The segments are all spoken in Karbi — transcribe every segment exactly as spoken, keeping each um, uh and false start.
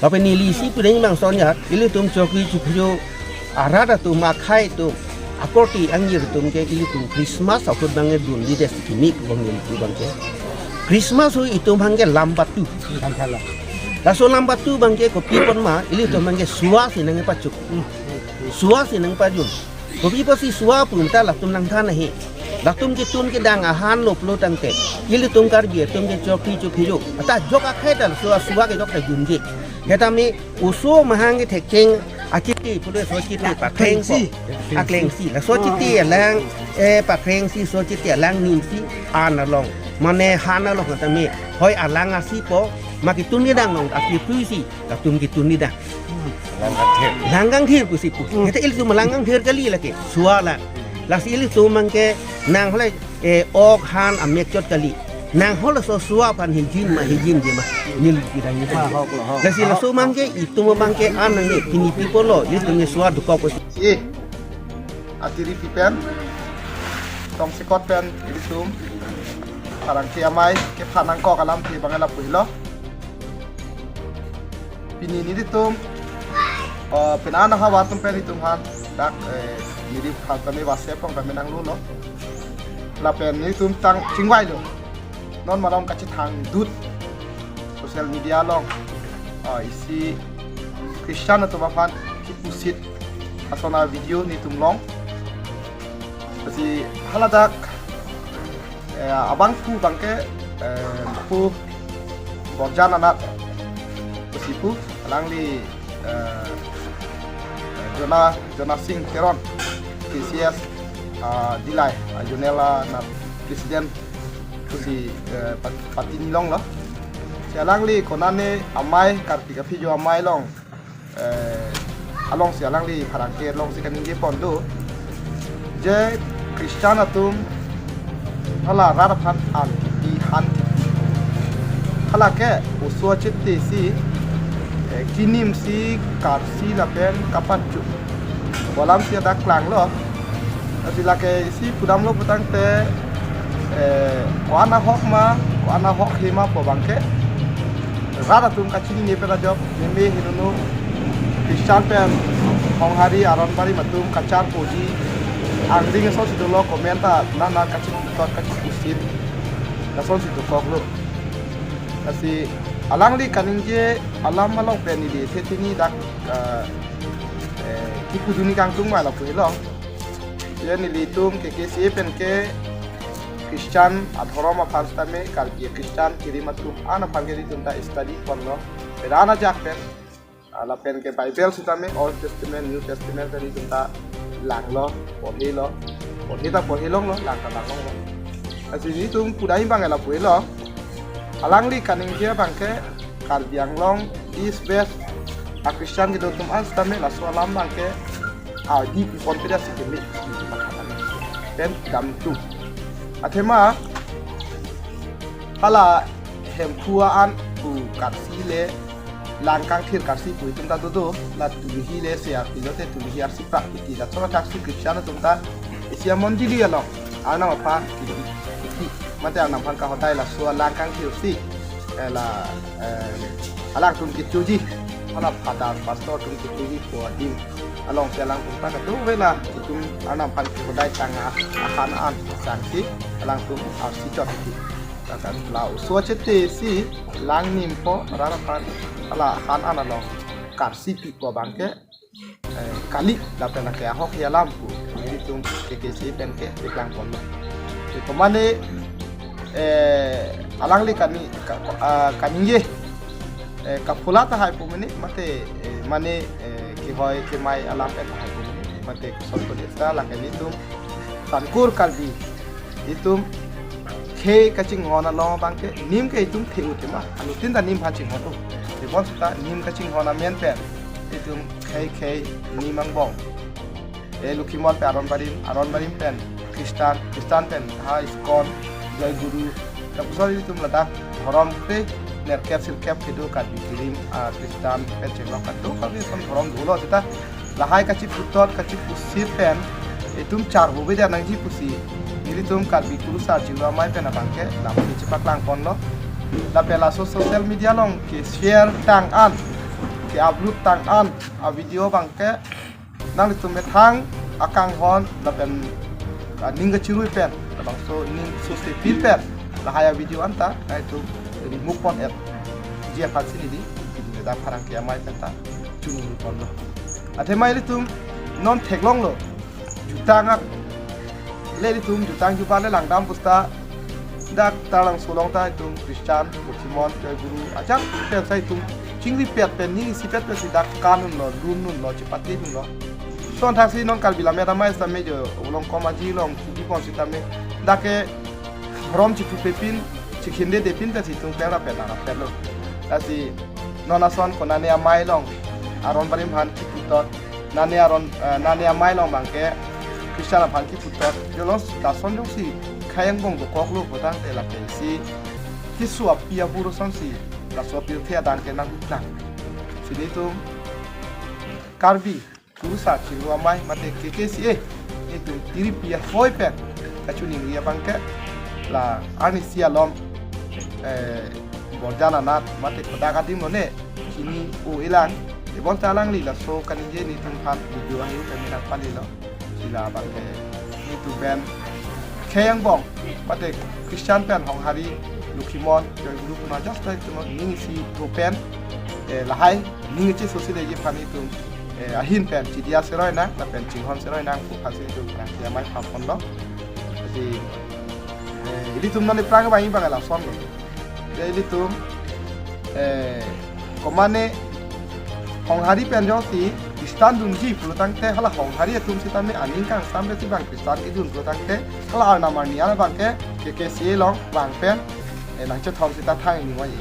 Lapen neli isi pudeng bang son ya, ilitum chokri chukjo arat atum akhei atum akorte angir atum ke ilitum Christmas ahut bang dunde des kimi bang neli tu bang ke. Christmas hu itum bang ke lam batu. Laso lam batu bang ke kopi pon ma ilitum bang ke sua si nangpachuk. Sua si nangpajun. Kopi pusi sua pu ta latum nangthan ahi. Latum ketun kedang ahan lo pulo tangte ilitum Karbi atum ke chokri chukjo. Ata jok akhei ta sua sua ke jok ta junje. Ketame oso mahang ke thekcheng achiti pulo so chiti pakreng si. Akreng si. Laso chiti alang eh pakreng si so chiti alang nim si an along. Mane han along ketame hoi alang asi po ma ketun kedang long akipui si latum ketun kedang. Langkang thir pusi pu. Kita ilitum langkang thir kali lake. Sua la. Lasi ilitum bang ke nang hole eh ok han amek chot kali. Nang hole so sua aphan hijin ma hijin je ma. Nil kita ni. Lasi laso bang ke itum bang ke an ni pini pipo lo ilitum ni sua dukok pusi. Eh. Atiri pipen. Tong sekot pen ilitum. Parang ke amai ke phanang kok alam ke bang lapu helo. Pini nelitum, eh, pena na hawa atum pen itum han dak, eh, neli phan tame WhatsApp along tame nanglulo. Lapen nelitum tang chingvai lo. Non malom kachethang dut social media along, eh, isi Christian atum aphan kipusit ason a video nelitum long. Lasi haladak eh, abangphu bang ke, eh, pu Borjan anat pusi pu alangli, eh, eh, Jona, Jona Sing Teron, K C S, ah, Dillai, ah, Zonal, ah, na president pusi, eh, pat-, pati nilong lo. Si alangli konane amai Karbi kaphijo amai along eh, alongsi alangli pharangke alongsi kaningje pon do. Je Christian atum hala rat aphan an kipi han kipi. Hala ke oso achiti si, eh, kinim si karsi lapen kapachuk. Bolam si ada klang lo. Lasi lake isi pudam lo putangte, eh, ko-an ahok ma, ko-an ahok he ma pu bang ke. Rat atum kachinine pen ajok, meme hinunu, Christian pen, Honghari, Aronbarim atum kacharpoji, angdeng ason si dolo comment ta, na na kachiputot kachipusit, lason si dokok lo. Lasi alangli kaningje alam along pen neli thethe ni dak, eh, eh, kipudun ni kangtung mai lapu helo. Ya nelitum K K C A pen ke Christian adhorom aphan sitame Karbi Christian kirim atum an aphan ke nelitum ta study pon lo. Peran ajak pen, ah, lapen ke Bible sitame Old Testament, New Testament pen nelitum ta lang lo, porhi lo, porhi ta porhi long lo, lang ta lang long lo. Lasi nelitum pudai bang lapu helo. Alangli kaningje bang ke Karbi Anglong East West a Christian kedo atum an sitame laso alam bang ke ardi pi pon peda si keme pen dam tu. Athema hala Hemphu an pu karsi le langkang thir karsi pu itum ta dodo, la tuluhi le se arpi lote tuluhi arsi prak iti la thora karsi Christian atum ta isi amonjili along Arnam aphan kiti, kiti. Mate Arnam aphan kahodai laso langkang thir si, eh, la, eh, alangtum kechoji, hala father, pastor atum kechoji pu adim alongsi alangtum ta katu vela itum Arnam aphan kahodai tang a, ahan an sangsi alangtum arsi chot kiti. Lakan la oso achiti si lang nim po rat aphan hala han an along karsi pi pu bang ke, eh, kali lapen ke ahok hi alam pu nelitum K K C pen ke keklang pon lo. Ke komane, eh, alangli kani ka, ah, kaningje, eh, kaphola tahai pu mene mate, eh, mane, eh, kehoi kemai alam pen tahai pu mene mate kosol ko desa lake nelitum Tangkur Karbi itum khei kachinghon along bang ke nim ke itum the-u tema. Anuttin ta nim aphan chinghon-o. Tebon seta nim kachinghon amen pen itum khei khei nim angbong. E Lokhimon pen Aronbarim, Aronbarim pen Christian, Christian pen ha ISKCON, Joy Guru. Lapuson itum ladak dhorom kre nerkep sirkep kedo Karbi kirim, ah, Christian pen chenglok kado kami son dhorom dolo seta. Lahai kachiputot, kachipusit pen itum charvo beda nangji pusi nelitum Karbi Kurusar Jiru Amei pen abang ke lam kechepaklang pon lo. Lapen laso social media along ke share tang an ke-upload tang an a-video abangke nanglitum methang akanghon lapen aning kachirui pen, labangso aning sose pin pen lahai a-video anta nanglitum remove pon-et ji aphansi neli dak pherangke amei pen ta chuningri ponlo. Athema ilitum non theklonglo, jutang ak le ilitum jutang juban le langdam pusita dak Taralangso along ta itum Christian, Pokemon, Joy Guru, ajat pen sa itum chingripet pen ning isipet pensi dak kan unlo, lun unlo, chepate unlo. Lason thaksi non Karbi Lammet Amei sitame jo along kom aji along suji pon sitame dak ke rom chiphupe pin, chikhinde de pin pensi itum pera pen ara pen lo. Lasi non ason ko nane amei along aron barim aphan chiputot, nane aron, eh, nane amei along abangke Christian aphan chiputot. Jolo lason jongsi khei angbong dokoklo putangte lake si keso api abur asonsi laso pirthe adang ke nang utnang. Si nelitum Karbi Kurusar Chingrum Amei mate K K C A nelitum tiripi ahoi pen kachiningri abangke la arnisi alom, eh, borjan anat mate kodak adim lone chini o-elang, ebon ta alangli laso kaningje nelitum aphan video ahi kami nangpalilo. Si la abangke nelitum pen khei angbong mate Christian pen Honghari, Lokhimon, Joy Guru puna just like itum ning isi throw pen, eh, lahai ning iche sose deji aphan itum, eh, ahin pen chidia seroi nang lapen chinghon seroi nang pu aphansi itum pherangke amei phan ponlo. Lasi, eh, ilitum non iphrang abang abang lasonlo. Jadi ilitum, eh, komane Honghari pen jongsi Christian dunji pulotangte hala Honghari atum sitame aning kangsam pensi bang Christian kedun pulotangte hala arnam arni an abangke K K C A along vang pen, eh, nangchethom sita thang ingni waji.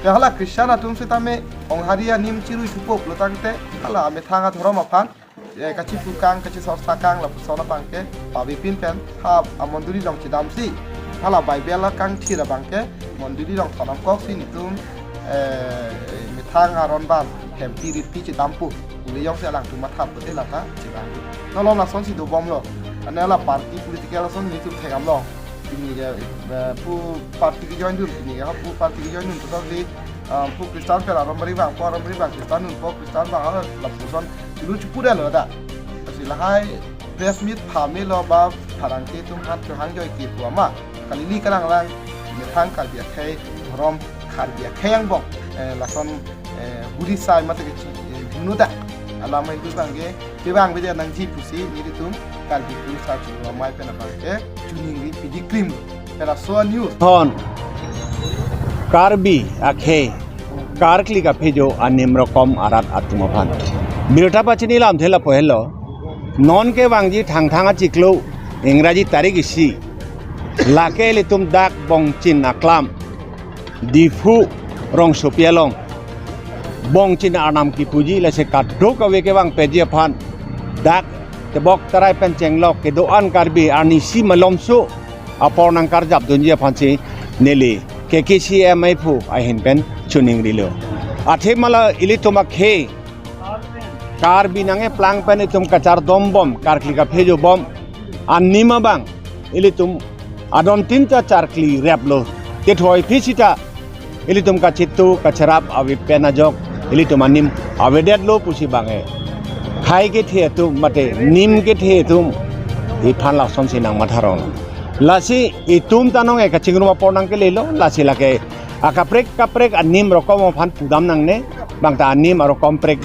Te hala Christian atum sitame Honghari anim chirui thupo pulotangte hala amethang adhorom aphan, eh, kachipukang, kachisorsakang lapuson abangke pavepin pen ha amondoli along chedamsi hala Bible akangthir abangke mondoli along thonam koksi nelitum, eh, methang aron ban hempi ripi chedampo. Ule jongsi alangtum matha pute lata chedam. Nolon lasonsi dobomlo. Ane la party political ason nelitum thekdamlo. Pini ke, eh, pu party ke join dun, pini ke pu party ke join dun, totally, ah, pu Christian pen aron barim vangpo, aron barim vang Christian dunpo, Christian vang hala lapuson chulu chipudetlo ta. Lasi lahai press meet phamelo ba pherangke atum aphan chohang joike pu ama. Kali ili kalang lang methang Karbi akhei dhorom, Karbi akhei angbong, eh, lason, eh, buri sai mate kechi, eh, binu ta. Alamai itu bangke kevang bede nangji pusi nelitum Karbi Kurusar Chingrum Amei pen abangke chiningri pidi krim. Pera so news. Thon Karbi akhei karkli kaphejo anim rokom arat atum aphan birta pachini lamthe lapu helo. Non kevangji Thangthang achiklo Ingraji tarik isi, lake ilitum dak Bongchin aklam Diphu rongsopi along Bongchin arnam kipuji, lasi kadokave kevangpetji aphan dak Tebok Terai pen chenglok kedo-an Karbi arnisi malomso apor nangkarjap dunji aphansi neli K K C A amei aphu ahin pen chiningrilo. Athema la ilitum akhei Karbi nangkeplang pen itum kachardombom, karkli kaphejobom anim abang ilitum adon tin ta charkli replo. Tethoi phi sita ilitum kachitu kacharap ave pen ajok ilitum anim avedetlo pusi bang e. Khei kethe atum mate nim kethe atum iphan lasonsi nangmatharong. Lasi itum ta nonke kachingrum apor nangkelelo, lasi lake akaprek kaprek anim rokom aphan pudam nangne, bang ta anim arokom prek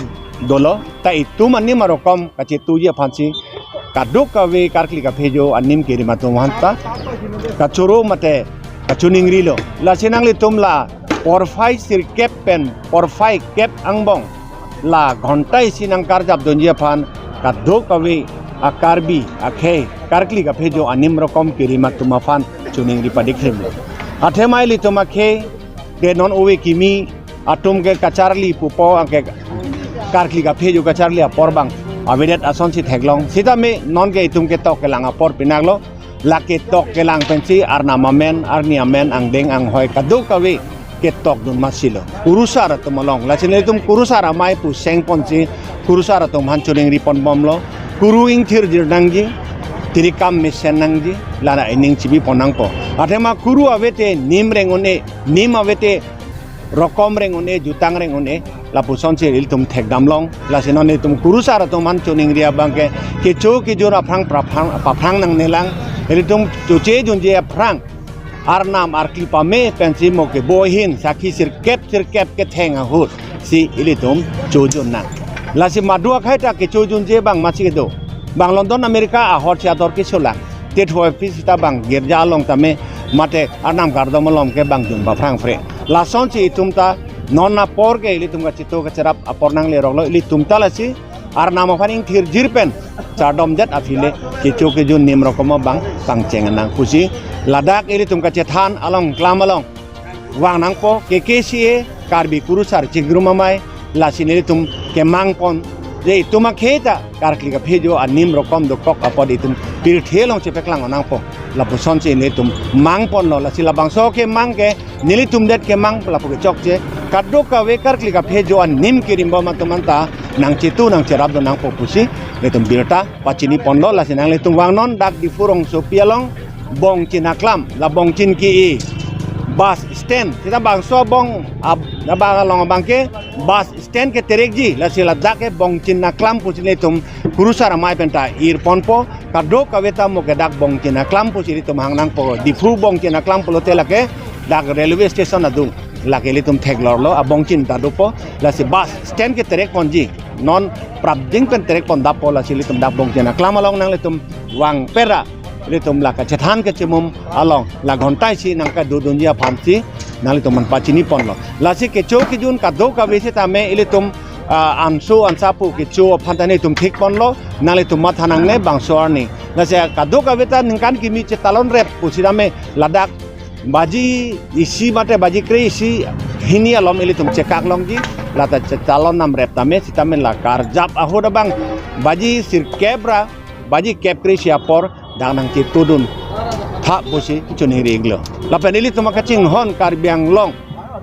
dolo, ta itum anim arokom kachituji aphansi kadokave karkli kaphejo anim kerim atum aphan ta kachoro mate kachiningrilo. Lasi nanglitum la porphai sirkep pen porphai kep angbong la ghonta isi nangkarjap dunji aphan kadokave a-Karbi akhei karkli kaphejo anim rokom kerim atum aphan chiningri padi krimlo. Athema ilitum akhei ke non ove kimi atum ke kacharli pupo, anke karkli kaphejo kacharli apor bang avedet asonsi theklong. Sitame nonke itum ketok kelang apor pinaklo. Lake tok kelang pensi arnam amen, arni amen, angdeng anghoi kadokave ketok dun masilo. Kurusar atum along. Lasi nelitum Kurusar amei aphu sengponsi Kurusar atum aphan chiningri ponbomlo. Kuru ingthirjir nangji, tirikam mesen nangji, lana ining chibi pon nangpo. Athema kuru avete nim reng un-e, nim avete rokom reng un-e, jutang reng un-e, lapusonsi ilitum thekdam long. Lasi non ilitum kurusar atum aphan choningri abang ke, kecho kejun aphrang praphrang, paphrang nangnelang, ilitum choche junje aphrang, arnam arkli pame pensi mo kebo ahin, sakhi sirkep sirkep ketheng ahut si ilitum chojun nang. Lasi madu akhai ta kechojunje abang masi kedo. Bang London America ahorsi ador kesolang. Te thoi pisi ta bang girja along tame mate arnam kardom along ke bang jun paphrang phreng. Lasonsi itum ta non apor ke ilitum kacheto kacherap apor nanglerok lo, ilitum ta lasi arnam aphan ingthir jir pen chardom det aphi le kecho kejun nim rokom abang pangcheng nang pusi ladak ilitum kachethan along klam along vang nangpo. K K C A Karbi Kurusar Chingrum Amei lasi nelitum kemang pon, je itum akhei ta karkli kaphejo anim rokom dokok apot itum pirthe along chepeklang nangpo. Lapusonsi nelitum mang ponlo, lasi labangso kemang ke nelitum det kemang lapu kechokche, kadokave karkli kaphejo anim kerimbom atum anta nangchetu nangcherapdun nangpo pusi nelitum birta pachini ponlo. Lasi nanglitum vangnon dak Diphu rongsopi along Bongchin aklam, la Bongchin ke-e bus stand, sita bangso bong ab-, abang along abang ke bus stand keterekji, lasi ladak ke Bongchin aklam pusi nelitum Kurusar Amei pen ta ir ponpo. Kadokave ta mo ke dak Bongchin aklam pusi ilitum hang nangpo, Diphu Bongchin aklam pulote lake dak railway station adung, lake ilitum theklorlo, a Bongchin ta dopo, lasi bus stand keterek ponji, non prapjin pen terek pon dapo, lasi ilitum dak Bongchin aklam along nanglitum vang pera ilitum la kachethan kachemum along la ghontai si nangkadodunji aphansi nanglitum aphan pachini ponlo. Lasi kecho kejun kadokave sitame ilitum, ah, anso ansa pu kecho aphan ta nelitum thik ponlo, nanglitum matha nangne bangso arni. Lasi kadokave ta ningkan kimi chetalon rep pusitame ladak baji isi mate baji kre-isi hini alom ilitum chekak longji, lata chetalon nam rep tame sitame la karjap ahut abang baji sirkep ra baji kep kre-isi apor dak nangchetudun tha pusi choningri-iklo. Lapen ilitum akachinghon Karbi Anglong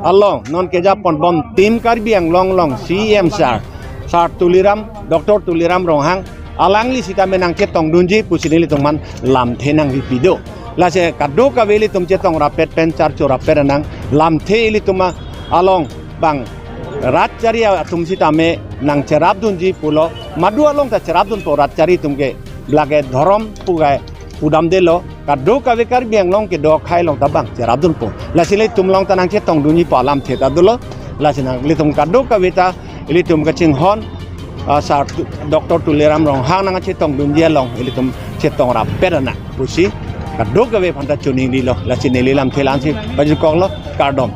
along non kejapon bom Team Karbi Anglong along C E M sir, Sir Tuliram, Doctor Tuliram Ronghang, alangli sitame nangchetongdunji pusi nelitum aphan lamthe nangripi do. Lasi kadokave ilitum chetong rapet pen charcho rapet nang, lamthe ilitum a-, along bang rat chari atum sitame nangcherapdunji pulo, madu along ta cherapdunpo rat chari atum ke, lake dhorom pugai pudamdelo, kadokave Karbi Anglong kedo akhai along ta bang cherapdunpo. Lasi ilitum along ta nangchetongdunji pu alamthe ta dolo. Lasi nanglitum kadokave ta ilitum kachinghon, ah, Sir Tu-, Doctor Tuliram Ronghang nangchetongdunji along ilitum chetong rapet nang pusi kadokave aphan ta choningrilo. Lasi neli lamthe la-ansi pajirkoklo, kardom.